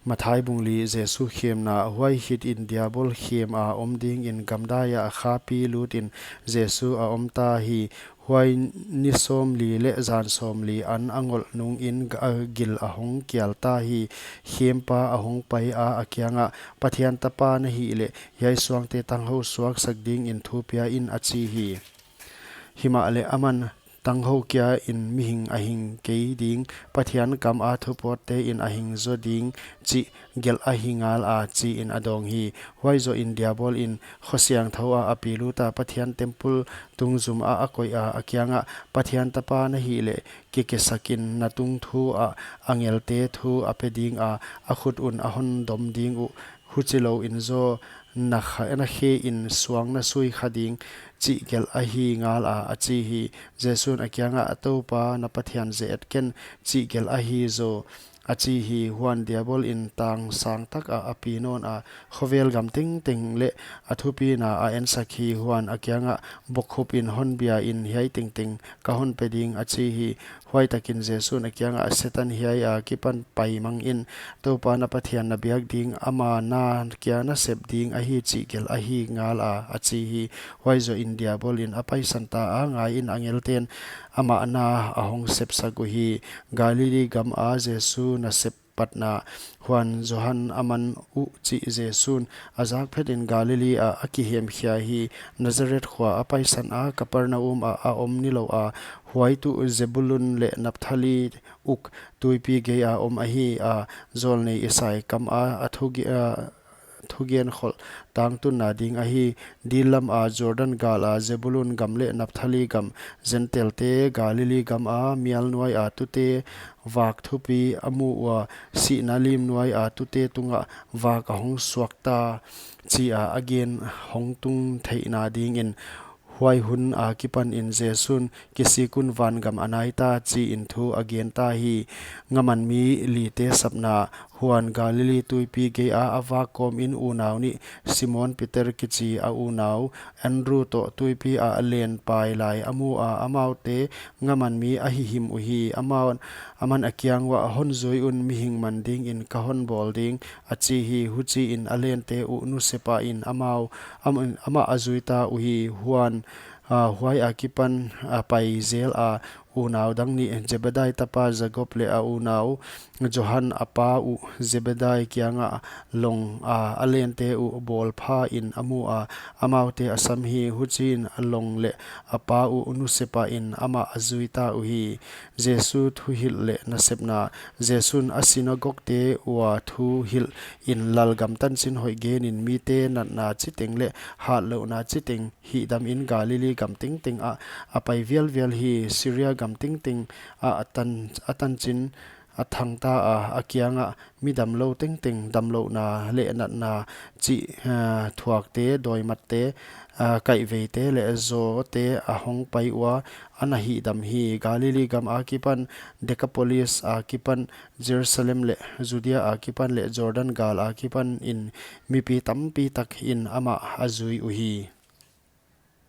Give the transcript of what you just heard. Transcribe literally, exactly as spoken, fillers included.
Matthai bung li. Jesu khemna. Huai khit in Diabol khem a om ding in gamdai ah khapi lut in Jesu a om ta hi. Huai ni sawmli leh zan sawmli an a ngolh nung in a gil a hong kial ta hi. Khempa a hong pai a, a kiang ah, Pathian Tapa na hih leh, hiai suangte tanghou suaksak ding in thu pia in, a chi hi. Himahleh aman, Tanghou kia in mihing a hing kei ding, Pathian kam a thupawt te in a hing zaw ding chih gelh ahi ngal a, chi in a dawng hi. Huai zoh in Diabol in kho siangthou ah a pi lut a, Pathian temple tung zum ah a koih a, a kiang ah, Pathian Tapa na hih leh, kikesak in, na tungthu ah angelte thu a pe ding a, a khut un a hon dom ding uh, huchi lou in zaw na kha-, na khe in suang na sui kha ding, chih gelh ahi ngal a, a chi hi. Jesu'n a kiang ah, Toupa na Pathian ze et ken, chih gelh ahi zaw, a chi hi. Huan Diabol in tang sang tak ah a pi nawn a, khovel gam tengteng leh a thupina a ensak hi. Huan a kiang ah, Bokkhup in hon bia in, hiai tengteng ka hon pe ding, a chi hi. Huai tak in Jesu'n a kiang ah, Setan, hiai a kipan pai mang in, Toupa na Pathian na biak ding, ama na kia na sep ding ahi chih gelh ahi ngal a, a chi hi. Huai zoh in Diabol in a paisan ta a, ngai in angelte'n amah na a hong sepsak uhi. Galili gam a Jesu nasep patna. Huan Johan a man uh chih Jesu'n a zak phet in Galili ah a kihem khia hi. Nazareth khua a paisan a, Kapernaum ah a om ni lou a, huai tuh Zebulun leh Naphtali uk tuipi gei a om ahi a, zawlnei Isai kam a, a thuge-, a thugen kholh tangtunna ding ahi. Dil lam a Jordan gal a, Zebulun gam leh Naphtali gam, Gentile te, Galili gam a mial nuai a tute, vak thupi a mu ua, sihna lim nuai a tute tungah vak a hong suak ta, chi a a gen hong tung theihna ding in. Huai hun a kipan in Jesu'n kisik un van gam a nai ta, chi in thu a gen ta hi. Ngaman mi li te sapna. Huan Galili tuipi gei a a vak kawm in unau nih, Simon Peter kichi a unau Andrew toh tuipi ah len pai lai a mu a, amaute ngaman mi a hihim uhi. Amau, aman a kiang uah, Hon zui un, mihing man ding in ka hon bawl ding, a chi hi. Huchi in a lente uh nusepa in amau, am-, amah a zui ta uhi. Huan, a, huai a kipan a pai zel a, unau dang nih, Zebedai tapa Jakob leh a unau Johan a pa uh Zebedai kiang ah long a, a lente uh bawl pha in a mu a, amaute a sam hi. Huchi in a long leh a pa uh nusepa in amah a zui ta uhi. Jesu thuhilh leh nasepna. Jesu'n a sinagog te ua thuhilh in lalgam tanchin hoih gen in mite natna chiteng leh hatlouhna chiteng hihdam in Galili gam tengteng ah a pai vialvial hi. Syria gam tengteng ah a tan, a tanchin a thang ta a, a kiang ah mi damlou tengteng damlouhna leh natna chih, eh, thuakte, dawimatte, eh, kaihveite leh zawte a hong pai ua, a na hihdam hi. Galili gam a kipan, Decapolis a kipan, Jerusalem leh Judea a kipan leh Jordan gal a kipan in mipi tampi tak in amah a zui uhi.